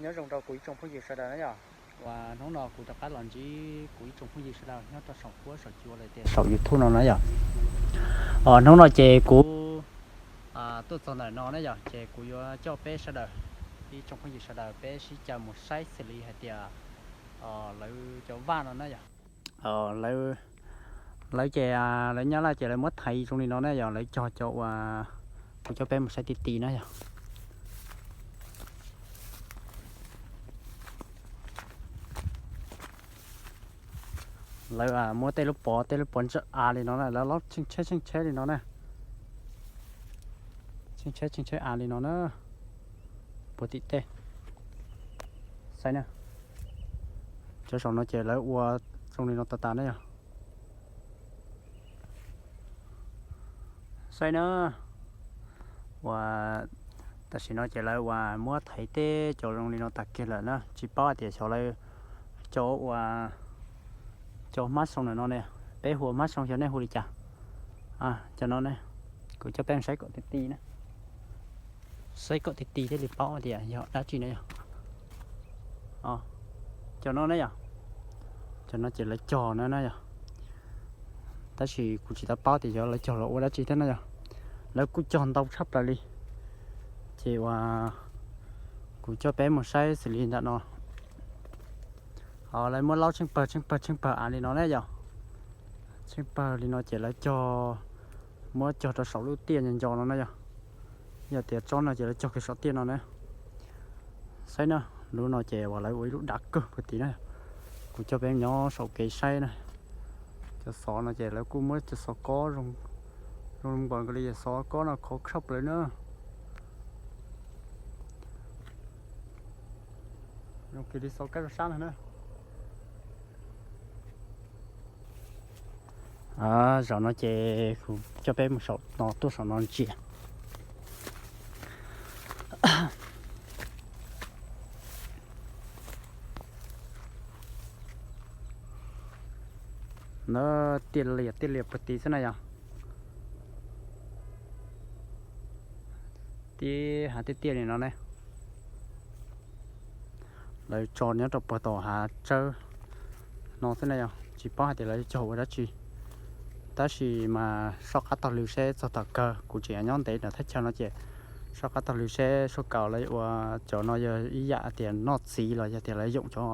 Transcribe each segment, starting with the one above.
Nyob zoo rau kuv ib tsoom phooj ywg sawv daws na yom. Uas hnub no kuv rov qab los ntsib kuv ib tsoom phooj ywg sawv daws nyob rau saum huab saum cua los tias saum YouTube no na yom. Os, hnub no ces kuv tuaj txog ntawm no na yom, ces kuv yuav coj peb sawv daws, ib tsoom phooj ywg sawv daws peb sib caw mus saib xws li hais tias lawv cov vaj no na yom. Lawv ces lawv Nyab Laj ces lawv muab thaiv zoo li no na yom, lawv cog cov uas kuv coj peb mus saib ti ti na yom. Lawv muab tej lub pov tej lub pov ntsa av li no na, lawv lob tsheej tsheb tsheej tsheb li no na. Tsheej tsheb tsheej tsheb av li no na. Puag tim tej. Saib na. Cov saum no ces lawv ua zoo li no tas tas na yom. Saib na. Uas tam sim no ces lawv uas muab thaiv tej cov zoo li no tas kiag lawm na, tsis paub hais tias xyov lawv cov uas cov hmab soo ntawm no ne, peb hu ua hmab soo, xyov nej hu li cas. Cov no ne, kuv coj peb saib kom ti ti na. Saib kom ti ti thiaj li paub tias yog dab tsi na yom. Cov no na yom, cov no ces lawv cog na na yom. Tab sis kuv tsis tau paub tias yog lawv cog los ua dab tsi thiab na yom. Lawv kuj cog ntau tshaj plaws li. Ces uas kuv coj peb mus saib xws li ntawm no. Lawv muab laub tsheej pawg tsheej pawg tsheej pawg av li no na yom. Tsheej pawg li no ces lawv cog, muab cog rau saum lub tiaj nco nco no na yom. Yog tias tsob no ces lawv cog kiag saum tiaj no na. Saib na, lub no ces uas lawv ua ib lub dav kawg puag tim na. Kuv coj peb nyob saum kev saib na. Cov xov no ces lawv kuj muab cov xov kob zoo npaum nkaus li xov kob no khov kho plaws na. Zoo kiag li xov kab rau sab no na. Zaum no ces kuv coj peb mus saum no, tuaj saum no ntsia. Na, tiaj lias tiaj lias puag tid xwb na yom. Tib hav tiaj tiaj li no ne. Lawv tso nyob rau puag tom hav tsawb no xwb na yom, tsis paub hais tias lawv cog ua dab tsi. Tab sis mas soj qab taug lw seb txog tom kawg, kuv tseem nyob ntev nram thaj chaw no ces soj qab taug lw seb suab kaus lawv ua cov no yog ib yam tias noj txiv los yog tias lawv yoom cov,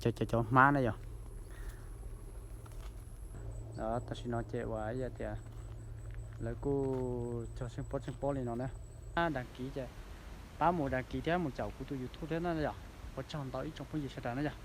cov, cov hmab na yom. Tam sim no ces uas yog tias lawv kuj cog tsheej pob tsheej pob li no na. Đăng ký ces pab mus đăng ký thiab mus caum kuv tus YouTube thiab na yom. Ua tsaug ntau ib tsoom phooj ywg sawv daws na yom.